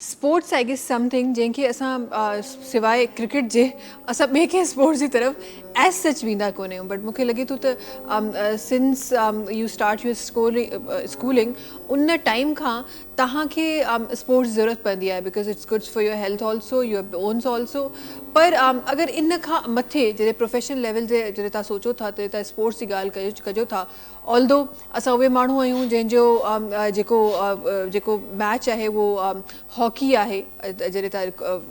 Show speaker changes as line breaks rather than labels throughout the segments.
Sports I guess something جنهن کي اسان سواء ڪرڪيٽ جي اسان ٻئي ڪنهن اسپورٽس جي طرف ايز سچ ويندا ڪونه آهيون بٽ مونکي لڳي ٿو ته since you start your schooling in time کان توهان کي اسپورٽس ضرورت پوندي آهي because it's good for your health also your bones also پر اگر ان کان مٿي جڏهن پروفيشنل ليول تي جڏهن توهان سوچو ٿا ته توهان اسپورٽس جي ڳالهه ڪجو ٿا آلدو اسان اهي ماڻهو آهيون جنهن جو جيڪو جيڪو ميچ آهي اهو هاڪي آهي جڏهن توهان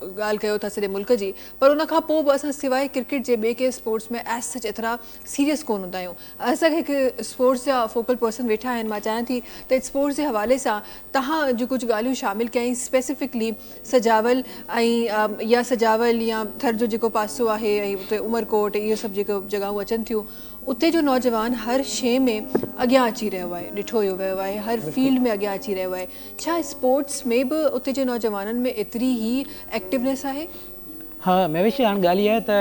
ڳالهه ڪيو ٿا سڄي ملڪ جي پر ان کان پوء به اسان سواء ڪرڪيٽ جي ٻئي ڪنهن اسپورٽس ۾ ايز سچ ايترا سيريس ڪونه هوندا آهيون. اسان کي هڪ اسپورٽس جا فوڪل پرسن ويٺا آهن مان چاهيان ٿي ته اسپورٽس جي حوالي سان توهان جون ڪجهه ڳالهيون شامل ڪيائين اسپيسفڪلي سجاول ۽ يا سجاول يا ٿر جو جيڪو پاسو آهي ۽ اتي عمرڪوٽ اهي سڀ جيڪو جڳهون اچن ٿيون اتي جو نوجوان هر شيء ۾ اڳيان اچي رهيو آهي ڏٺو اهو ويو آهي هر فيلڊ ۾ اڳيان اچي رهيو آهي ڇا اسپورٽس ۾ به اتي جي نوجوانن ۾ ايتري ئي ايڪٽونيس آهي؟
ها مهوش هاڻ ڳالهه اها آهي ته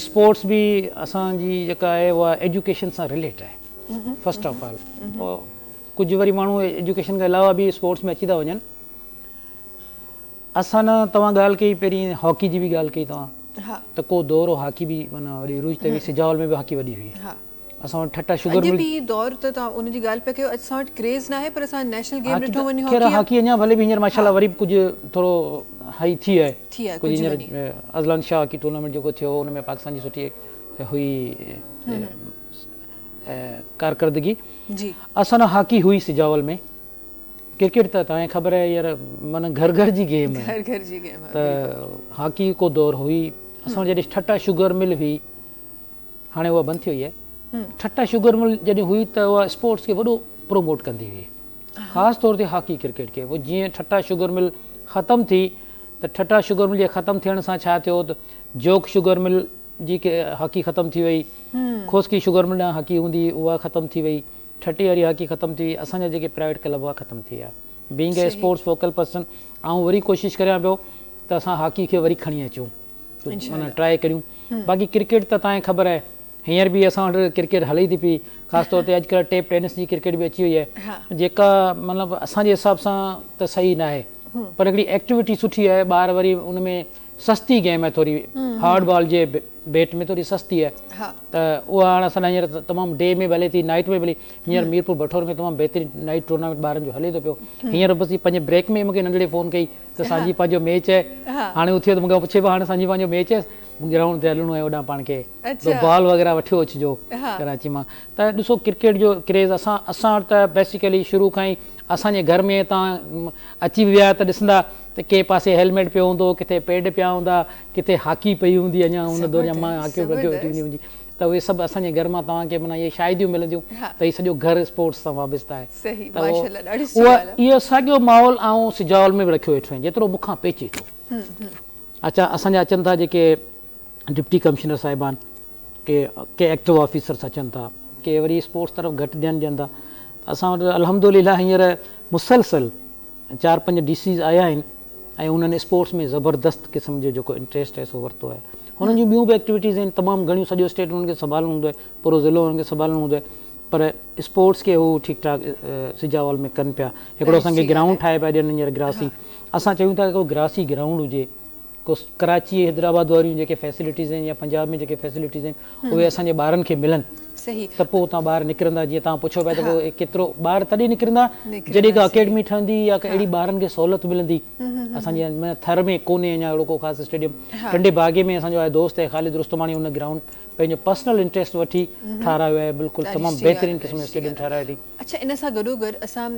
اسپورٽس به اسان جي جيڪا آهي اها ايجوڪيشن سان رليٽ آهي فرسٽ آف آل ڪجهه وري ماڻهو ايجوڪيشن کان علاوه به اسپورٽس ۾ اچي ٿا وڃن اسان نه توهان ڳالهه ڪئي پهرين هاڪي جي به ڳالهه ڪئي توهان ته ڪو دور هو هاڪي به معنيٰ وڏي عروج تي هئي سجاول ۾ به هاڪي وڏي هئي اسان وٽ ٺٽا شگر
مل اڄ به دور ته توهان ان جي ڳالهه پيا ڪيو اسان وٽ ڪريز ناهي پر اسان نيشنل گيم ڏٺو وڃي هاڪي
خير هاڪي اڃا ڀلي به هينئر ماشاءالله وري به ڪجهه ٿورو هائي ٿي آهي ڪجهه هينئر ازلان شاهه هاڪي ٽورنامينٽ جيڪو ٿيو ان ۾ پاڪستان جي سٺي هئي ڪارڪردگي
جي
اسان هاڪي هئي سجاول ۾ ڪرڪيٽ ته توهان کي خبر آهي يار معنيٰ گهر گهر جي گيم آهي
گهر گهر جي گيم آهي
ته هاڪي ڪو دور هئي اسان جڏهن ٺٽا شگر مل هئي هاڻي اها بند ٿي وئي آهي ٺٽا شگر مل جڏهن هئي ته اها اسپورٽس کي وڏو پروموٽ ڪندي هئي خاص طور تي هاڪي ڪرڪيٽ کي پوء جيئن ٺٽا شگر مل ختم ٿي ته ٺٽا شگر مل جي ختم ٿيڻ سان ڇا ٿيو ته جوڪ شگر مل جي هاڪي ختم ٿي وئي کوسڪي شگر مل ڏانهن هاڪي هوندي اها ختم ٿي وئي ٺٽي واري هاڪي ختم ٿي وئي اسان جا جيڪي پرائيويٽ ڪلب هئا ختم ٿي ويا being a sports focal person آئون وري ڪوشش ڪريان پيو ته اسان هاڪي کي وري کڻي اچون معنيٰ ٽرائي ڪريون باقي ڪرڪيٽ ته توهان کي خبر آهي هينئر به اسان وٽ ڪرڪيٽ هلي ٿي پئي خاص طور تي اڄڪلهه ٽيپ ٽينس جي ڪرڪيٽ به اچي وئي آهي جيڪا مطلب اسان جي حساب سان ته صحيح ناهي پر هڪڙي ايڪٽيوٽي سٺي آهي ٻار وري ان ۾ سستي گيم آهي ٿوري هارڊ بال جي بيٽ ۾ ٿوري سستي آهي ته اها هاڻ اسان هينئر تمام ڊي ۾ به هلي ٿي نائٽ ۾ به هلي هينئر ميرپور بٺور ۾ تمام بهترين نائٽ ٽورنامينٽ ٻارن جو هلي ٿو پيو هينئر بس پنهنجي بريڪ ۾ مونکي ننڍڙي فون ڪئي ته سانجي پنهنجو ميچ آهي هاڻي اٿيو ته مونکي پڇي پيو هاڻي سانجي پنهنجو ميچ آهي گرائونڊ تي هلڻو آهي هوڏانهن پاڻ کي ته بال وغيره وٺيو اچجو ڪراچي مان ته ڏسو ڪرڪيٽ جو ڪريز اسان اسان وٽ ته بيسيڪلي شروع کان ئي اسان جي گهر ۾ تان اچي به ويا ته ڏسندا ته ڪنهن پاسي هيلميٽ پيو هوندو ڪٿي پيڊ پيا هوندا ڪٿي هاڪي پئي هوندي اڃا ان دور جا مان هاڪي رکيو ويٺي هوندي منهنجي ته اهي سڀ اسان جي گهر مان توهان کي معنيٰ اهي شاهديون ملنديون ته هي سڄو گهر اسپورٽس سان وابسته آهي ته اهو اهو ساڳيو ماحول آئون سجاول ۾ به رکيو ويٺو آهيان جيترو مون کان پهچي ٿو اچا اسان جا اچن ٿا جيڪي ڊپٽي ڪمشنر صاحبان ڪي ڪي ايڪٽو آفيسرس اچن ٿا ڪي وري اسپورٽس طرف گهٽ ڌيان ڏين ٿا اسان وٽ الحمدلله هينئر مسلسل چار پنج ڊي سيز آيا آهن ۽ انهن اسپورٽس ۾ زبردست قسم جو جيڪو انٽريسٽ آهي سو ورتو آهي هنن جون ٻيون به ايڪٽيوٽيز آهن تمام گهڻيون سڄو اسٽيٽ انهن کي سنڀالڻو هوندو آهي پورو ضلعو انهن کي سنڀالڻو هوندو آهي پر اسپورٽس کي هو ٺيڪ ٺاڪ سجاول ۾ ڪن پيا هڪڙو اسان کي گرائونڊ ٺاهي پيا ڏين هينئر گراسي اسان چيون ٿا ڪو گراسي گرائونڊ هجي ڪو ڪراچي حيدرآباد واريون جيڪي فيسلٽيز آهن يا پنجاب ۾ جيڪي فيسلٽيز آهن اهي اسان جي ٻارن کي ملن ته پوء اتان ٻار نڪرندا جيئن توهان پڇو پيا ته پوء ڪيترو ٻار تڏهن نڪرندا جڏهن ڪا اڪيڊمي ٺهندي يا ڪا اهڙي ٻارن کي سهولت ملندي اسان جي ٿر ۾ ڪونهي اڃا اهڙو ڪو خاص اسٽيڊيم ٽنڊي باگي ۾ اسان جو آهي دوست آهي خالد رستماڻي ان گرائونڊ پنهنجو پرسنل انٽريسٽ وٺي ٺارايو آهي بلڪل تمام بهترين قسم جو اسٽيڊيم ٺارايو اٿئي.
اڇا ان سان گڏو گڏ اسان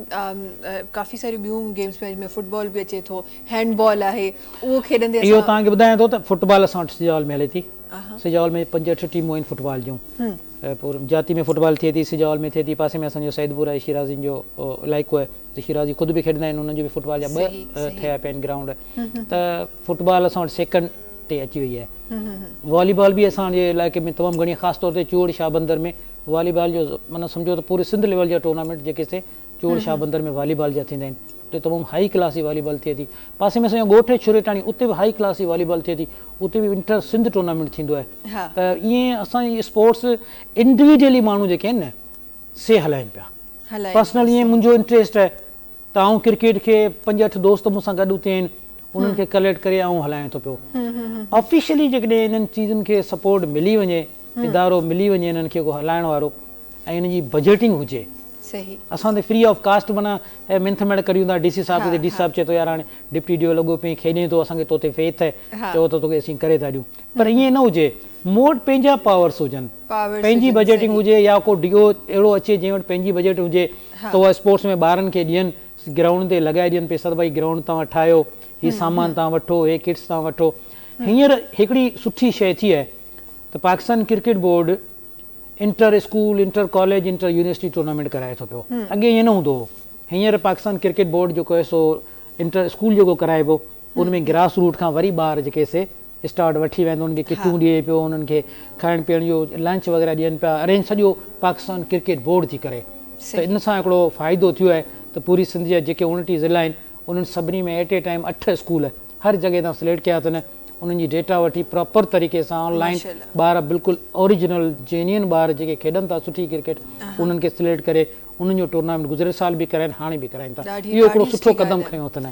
ڪافي ساريون ٻيون گيمز به آهن جن ۾ فٽبال به اچي ٿو هينڊ بال آهي اهو کيڏندي
اسان اهو توهان کي ٻڌايان ٿو ته فٽبال اسان وٽ سجاول ۾ هلي ٿي سجاول ۾ پنج اٺ ٽيمون آهن فٽبال جون پوء جاتي ۾ فٽبال ٿئي ٿي سجاول ۾ ٿئي ٿي پاسي ۾ اسان جو سيدپور آهي شيرازين جو علائقو آهي ته شيرازي خود به کيڏندا آهن انهن جو به فٽبال جا ٻه ٺهيا پيا آهن گرائونڊ ته فٽبال اسان وٽ سيڪنڊ تي اچي وئي آهي. والي بال به اسان جي علائقي ۾ تمام گهڻي خاص طور تي چوهڙ شاهه بندر ۾ والي بال جو معنيٰ سمجهو ته پوري سنڌ ليول جا ٽورنامينٽ جيڪي سي چوهڙ شاهه بندر ۾ والي بال جا ٿيندا آهن اتي تمام هائي ڪلاس جي والي بال ٿئي ٿي پاسي ۾ اسان جو ڳوٺ آهي ڇريٽاڻي اتي به هائي ڪلاس جي والي بال ٿئي ٿي اتي به انٽر سنڌ ٽورنامينٽ ٿيندو آهي ته ائين اسان جي اسپورٽس انڊيويجولي ماڻهو جيڪي آهن نه سي هلائين پيا پرسنل ائين منهنجو انٽريسٽ آهي. ته آئون ڪرڪيٽ کي پنج اٺ دوست مون سان گڏ اتي آهن انهن کي ڪليڪٽ ڪري آئون هلايان ٿو پيو. آفيشلي جيڪڏهن انهن چيزن کي سپورٽ ملي وڃي، ادارو ملي وڃي انهن کي ڪو هلائڻ وارو ۽ ان جي بجيٽنگ هجي. اسان ته فري آف ڪاسٽ معنيٰ منٿ ميڙ ڪريون ٿا ڊي سي صاحب کي ته ڊي سي صاحب چئي ٿو يار هاڻي ڊپٽي ڊي او لڳو پئين کيڏين ٿو اسان کي تو تي فيٿ آهي چئو ته توکي اسين ڪري ٿا ڏيون پر ائين نه هجي مون وٽ پنهنجا پاورس هجن پنهنجي بجيٽنگ هجي يا ڪو ڊي او اهڙو اچي جنهن وٽ پنهنجي بجيٽ هجي ته اها اسپورٽس ۾ ٻارن کي ڏين گرائونڊ تي لڳائي ڏين پئسا ته ڀائي گرائونڊ توهان ٺاهيو هي سامان توهان وٺو هي ڪٽس توهان وٺو هينئر هڪڙي سٺي شيء ٿي آهي ته Pakistan cricket board inter school inter college inter university tournament ڪرائي ٿو پيو اڳي ائين نه هوندو هو هينئر پاڪستان ڪرڪيٽ بورڊ جيڪو آهي سو انٽر اسڪول جيڪو ڪرائي پيو ان ۾ گراس روٽ کان وري ٻار جيڪي سي اسٽارٽ وٺي ويا آهن انهن کي ڪٽون ڏئي پيو انهن کي کائڻ پيئڻ جو لنچ وغيره ڏين پيا ارينج سڄو پاڪستان ڪرڪيٽ بورڊ ٿي ڪري ته ان سان هڪڙو فائدو ٿيو آهي ته پوري سنڌ جا جيڪي 29 ضلع آهن انهن سڀني ۾ ايٽ اي ٽائيم اٺ اسڪول هر جڳهه تان سليڪٽ ڪيا اٿن انهن جي ڊيٽا وٺي پراپر طريقي سان آن لائين ٻار بلڪل اوريجنل جينين ٻار جيڪي کيڏن ٿا سٺي ڪرڪيٽ انهن کي سليڪٽ ڪري انهن جو ٽورنامينٽ گذريل سال به ڪرائين هاڻي به ڪرائين ٿا اهو هڪڙو سٺو قدم کنيو اٿن.